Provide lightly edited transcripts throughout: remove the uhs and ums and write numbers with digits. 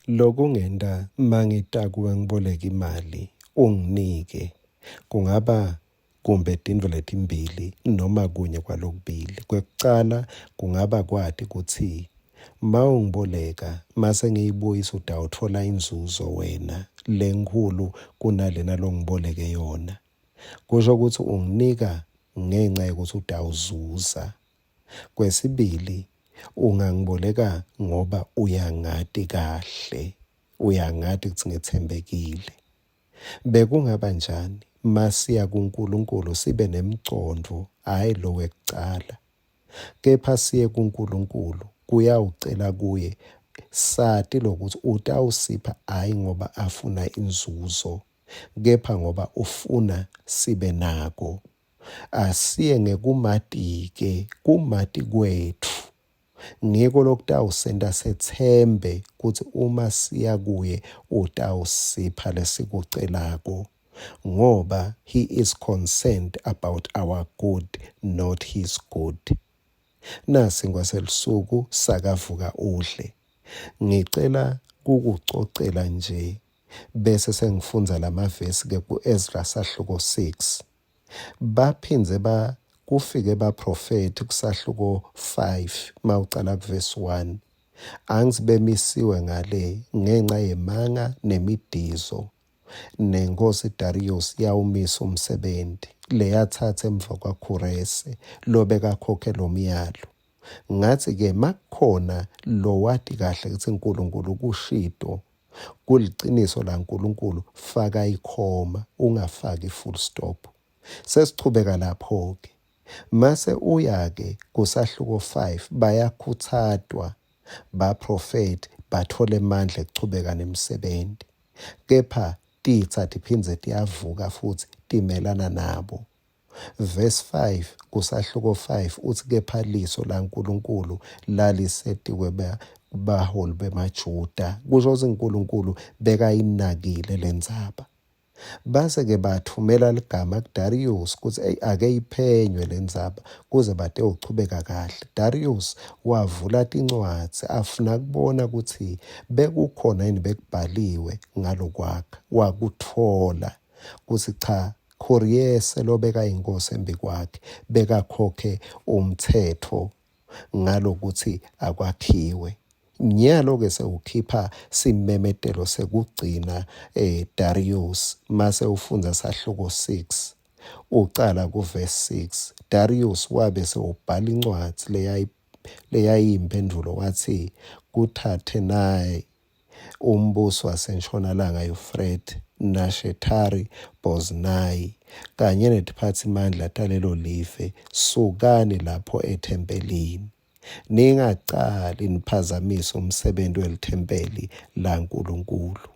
Lokungenta mangita kuwe ngiboleke imali unginike kungaba kumbe tintfo letimbili noma kunye kwalokubili. Kwekucala kungaba kwati kutsi mawungiboleka mase ngiyibuyisa utawutfola inzuzo wena lenkhulu kunalena longiboleke yona. Kusho kutsi unginika ngenca yekutsi utawuzuza. Kwesibili, ungangiboleka ngoba uyangati kahle, uyangati kutsi ngetsembekile. Bekungaba njani masiya kuNkulunkulu sibe nemcondvo hhayi lo wekucala, kepha siye kuNkulunkulu kuyawucela kuye sati lokuthi utawusipha hhayi ngoba afuna inzuzo kepha ngoba ufuna sibe nako. Asiye ngekumati-ke, kumati kwetfu ngiko lokutawusenta setsembe kutsi uma siya kuye utawusipha lesikucelako ngoba he is concerned about our good not his good. Nasi ngwaselusuku sakavuka udle. Ngicela kukucocela nje bese sengifundza lamavesi ke ku-Ezra sahluko 6. Baphindze ba kufike baprofethi kusahluko 5 mawucala kuvesi 1 angitsi bemisiwe ngale ngenca yemanga nemidizo nenkhosi Darius yawumisa umsebenti leyatsatsa emva kwaKhurese lobekakhokhe lomyalo. Ngatsi-ke makukhona lowati kahle kutsi Nkulunkulu kushito Kuliciniso laNkulunkulu faka ikhoma ungafaki full stop. Sesichubeka lapho ke. Mase uya ke kusahluko 5 bayakhutsatwa baprofeti bathola emandla ekuchubeka nemsebenti. Kepha titsa tiphindze tiyavuka futsi timelana nabo. Verse 5 kusahluko 5 utsi kepha liso laNkulunkulu lalisetikwe baholi bemaJuda kusho kutsi uNkulunkulu bekayinakile lendzaba. Base ke bathumela ligama kuDarius kutsi eyi ake iphenywe lendzaba kuze batewuchubeka kahle. Darius wavula tincwadzi afuna kubona kutsi bekukhona yini bekubhaliwe ngalokwakha. Wakutfola kutsi cha Khuriyese lobekayinkosi embikwakhe bekakhokhe umtsetfo ngalokutsi akwakhiwe. Nyalo-ke sewukhipha simemetelo sekugcina eh, Darius mase ufundza sahluko 6 ucala kuvesi 6 Darius wabe sewubhala incwadzi leyayiyimphendvulo watsi kuThathenayi umbusi waseNshonalanga Yufrathe, naShethari Boznayi kanye netiphatsimandla talelo live, sukani lapho ethempelini. Ningacali niphazamise umsebenti welithempeli laNkulunkulu.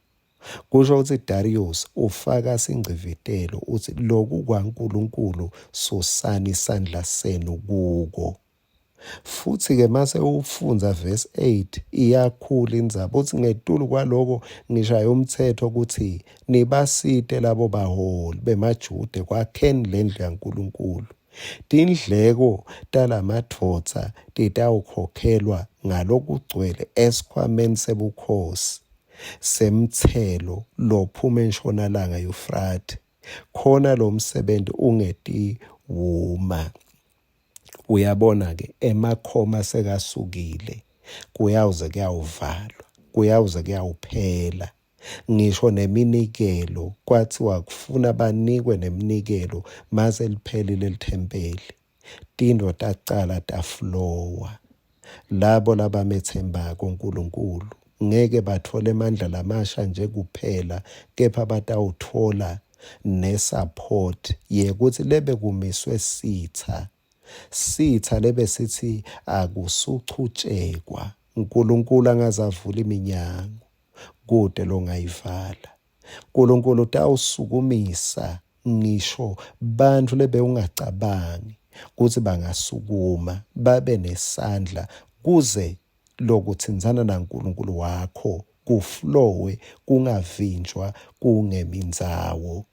Kusho kutsi Darius ufaka singcivitelo utsi loku kwaNkulunkulu susani sandla senu kuko. Futsi-ke mase ufundza verse 8 iyakhula indzaba utsi ngetulu kwaloko ngishaya umtsetfo kutsi nibasite labo baholi bemaJuda ekwakheni lendlu yaNkulunkulu. Tindleko talamadvodza titawukhokhelwa ngalokugcwele esikhwameni sebukhosi semtselo lophuma enshonalanga Yufrathe, khona lomsebenti ungetiwuma. Uyabona-ke emakhoma sekasukile, kuyawuze kuyawuvalwa, kuyawuze kuyawuphela. Ngisho neminikelo kwatsiwa kufuna banikwe neminikelo mase liphelile lithempeli. Tintfo tacala taflowa. Labo labametsembako Nkulunkulu ngeke batfole emandla lamasha nje kuphela kepha batawutfola ne-support yekutsi lebekumiswe sitsa, sitsa lebesitsi akusuchutjekwa, Nkulunkulu angaze avule iminyango kute longayivala. Nkulunkulu utawusukumisa ngisho bantfu lebewungacabangi kutsi bangasukuma babe nesandla kuze lokutsintsana naNkulunkulu wakho kuflowe kungavinjwa kungemi ndzawo.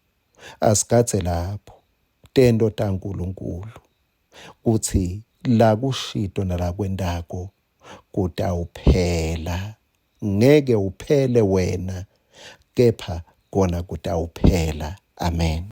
Asigadze lapho tento taNkulunkulu kutsi lakushito nalakwentako kutawuphela. Ngeke uphele wena, kepha kona kutawuphela. Amen.